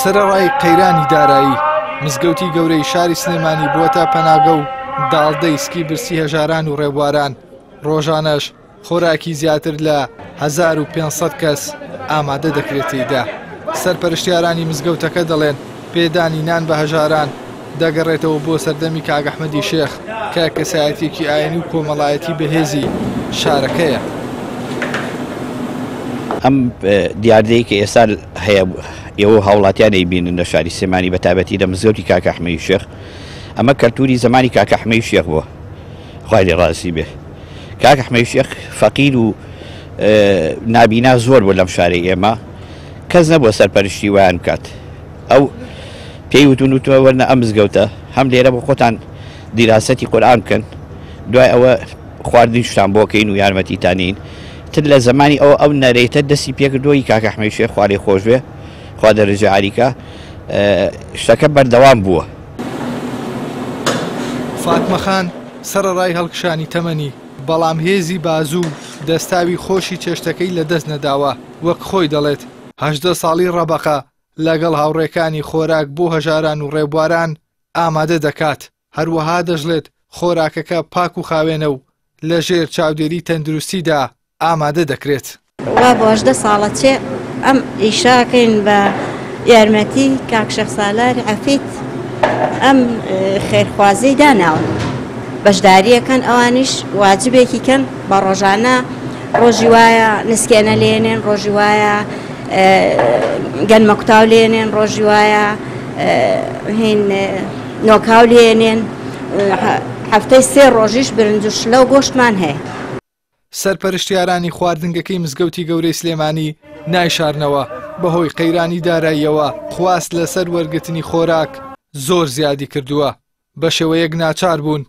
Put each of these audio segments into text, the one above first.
سەرەڕای قەیرانی دارایی، مزگەوتی گەورەی شاری سلێمانی بووەتە پەناگە و داڵدەی سکی برسی هەژاران و ڕێبواران، ڕۆژانەش خۆراکی زیاتر لە 1500 کەس ئامادە دەکرێت تێیدا. سەرپەرشتیارانی مزگەوتەکە دەڵێن، پێدانی نان بە هەژاران دەگەڕێتەوە بۆ سەردەمی کاک ئەحمەدی شێخ کە کەسایەتیەکی ئاینی و کۆمەڵایەتی بەهێزی شارەکەیە. ئەم دیاردەی کە ئێستا هەیە ئێوە هاوڵاتیان ئەیبینن لە شاری سلێمانی بە تایبەتی لە مزگەوتی کاک ئەحمەدی شێخ، ئەمە کەلتوری زەمانی کاک ئەحمەدی شێخ بووە، خوای لێ ڕازی بێ. کاک ئەحمەدی شێخ فەقیر و نابینا زۆر بوو لەم شارەی ئێمە، کەس نەبووە سەرپەرشتی وایان بکات. ئەو پێی وتون وتوە وەرنە ئەم مزگەوتە هەم لێرە بۆ خۆتان دیراسەتی قورئان بکەن، دوای ئەوە خواردنیشتان بۆ کەین و یارمەتیتانین. تر لە زەمانی ئەو ئەو نەرێتە دەستی پێکردووە ی کاک ئەحمەدی شێخ خوا لێی خۆش بێ، خوا دەرەجە عالیکا، شتەکە بەردەوام بووە. فاتمە خان سەرەڕای هەڵکشانی تەمەنی، بەڵام هێزی بازوو و دەستاوی خۆشی چێشتەکەی لەدەست نەداوە، وەک خۆی دەڵێت 18 ساڵی ڕەبەقە لەگەڵ هاوڕێکانی خۆراک بۆ هەژاران و ڕێبواران ئامادە دەکات، هەروەها دەشڵێت خۆراکەکە پاک و خاوێنە و لەژێر چاودێری تەندروستیدا ئامادە دەکرێت. وا بۆ 18 ساڵە چێ ئەم ئیشاکەین بە یارمەتی کاک شێخ سالار عەفید ئەم خێرخوازی داناون بەشداریەکەن ئەوانیش واجبێکی کەن بە ڕۆژانە ڕۆژی وایە نسکێنە لێنێن ڕۆژی وایە گەنمە کوتاو لێنێن ڕۆژی وایە هین نۆکاو لێنێن هەفتەی سێ ڕۆژیش برنج و شلە و گۆشتمان هەیە. سەرپەرشتیارانی خواردنگەکەی مزگەوتی گەورەی سلێمانی نایشارنەوە، بەهۆی قەیرانی داراییەوە خواست لەسەر وەرگرتنی خۆراک زۆر زیادی کردووە، بە شێوەیەک ناچار بوون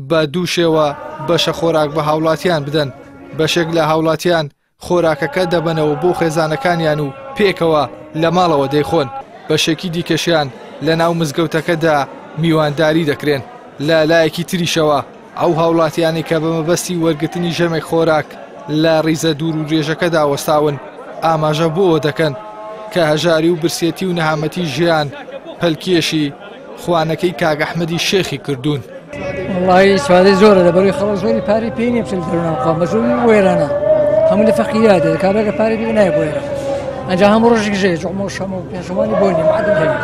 بە دوو شێوە بەشە خۆراک بە هاوڵاتیان بدەن، بەشێک لە هاوڵاتیان خۆراکەکە دەبەنەوە بۆ خێزانەکانیان و پێکەوە لە ماڵەوە دەیخۆن، بەشێکی دیکەشیان لەناو مزگەوتەکەدا میوانداری دەکرێن. لە لایەکی تریشەوە ئەو هاوڵاتیانەی کە بە مەبەستی وەرگرتنی ژەمێک خۆراک لە ڕیزە دوور و درێژەکەدا وەستاون ئاماژە بۆوە دەکەن کە هەژاری و برسێتی و نەهامەتی ژیان پەلکێشی خوانەکەی کاک ئەحمەدی شێخی کردوون. وەڵایی ئیسفادەی زۆرە لەبەرەوەی خەڵک زۆری پارەی پێ نییە بچێت دەرونان خوا مەجبوری وێرانە هەموو لە فەقیریا دێت کابراکە پارەی پێ نایە بۆ ئێرە ئەنجا هەموو ڕۆژێک ژێ جوعمە و شەمە و پێنجشەمانی بۆ نییە معدل هەیە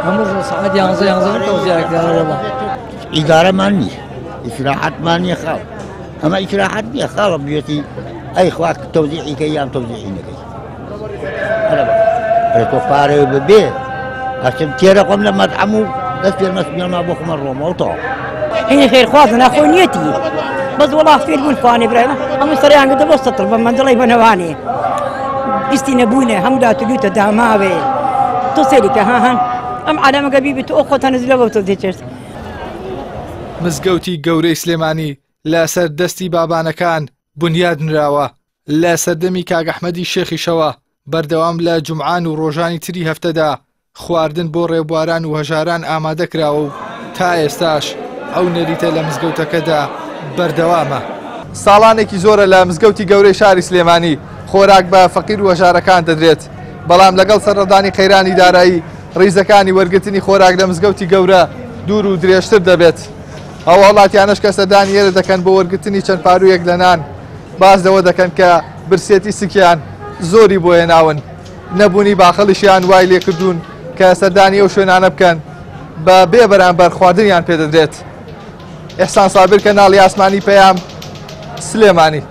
هەموو ڕۆژ سەعات یانزە یانزە تەوزیع کراوە وەڵا. ئیدارەمان نییە ئیسراحەتمان نییە خاڵ ئەمە ئیسراحەت نییە خاڵم بێتی ئەی خوا تەوزیعی کەی یان تەوزیعی نەکەی ئەرە تۆ پارەی ببێ ئەچم تێرە خۆم لە مەتعەم و دەست پێ مەسمیڵما بۆ خۆمە ڕۆمەوە تەواو. هینی خێرخوازە ناخۆ نیەتی بەس وەڵا فێر بوون خوانێ برای هەموو سەریان گرتە بۆ سەتڵ بە مەنجەڵی بە نەوانێ بیستی نەبوونێ هەموو داتولوتە داماوێ تۆ سەیری کە ها ها ئەم عالەمەگە بیبی تۆ خۆتە نزلە بۆ تۆ دێچێت. مزگەوتی گەورەی سلێمانی لەسەر دەستی بابانەکان بنیاد نراوە، لە سەردەمی کاک ئەحمەدی شێخیشەوە بەردەوام لە جومعان و ڕۆژانی تری هەفتەدا خواردن بۆ ڕێبواران و هەژاران ئامادە کراوە و تا ئێستاش ئەو نەریتە لە مزگەوتەکەدا بەردەوامە. ساڵانێکی زۆرە لە مزگەوتی گەورەی شاری سلێمانی خۆراک بە فەقیر و هەژارەکان دەدرێت، بەڵام لەگەڵ سەرهەڵدانی قەیرانی دارایی ڕیزەکانی وەرگرتنی خۆراک لە مزگەوتی گەورە دوور و درێژتر دەبێت. ئەو هاوڵاتیانەش کە سەردانی ئێرە دەکەن بۆ وەرگرتنی چەند پاروویەک لە نان باس لەوە دەکەن کە برسێتی سکیان زۆری بۆ هێناون، نەبوونی باخەڵیشیان وای لێکردوون کە سەردانی ئەو شوێنانە بکەن بە بێ بەرامبەر خواردنیان پێدەدرێت. ئیحسان سابیر، کەناڵی ئاسمانی پەیام، سلێمانی.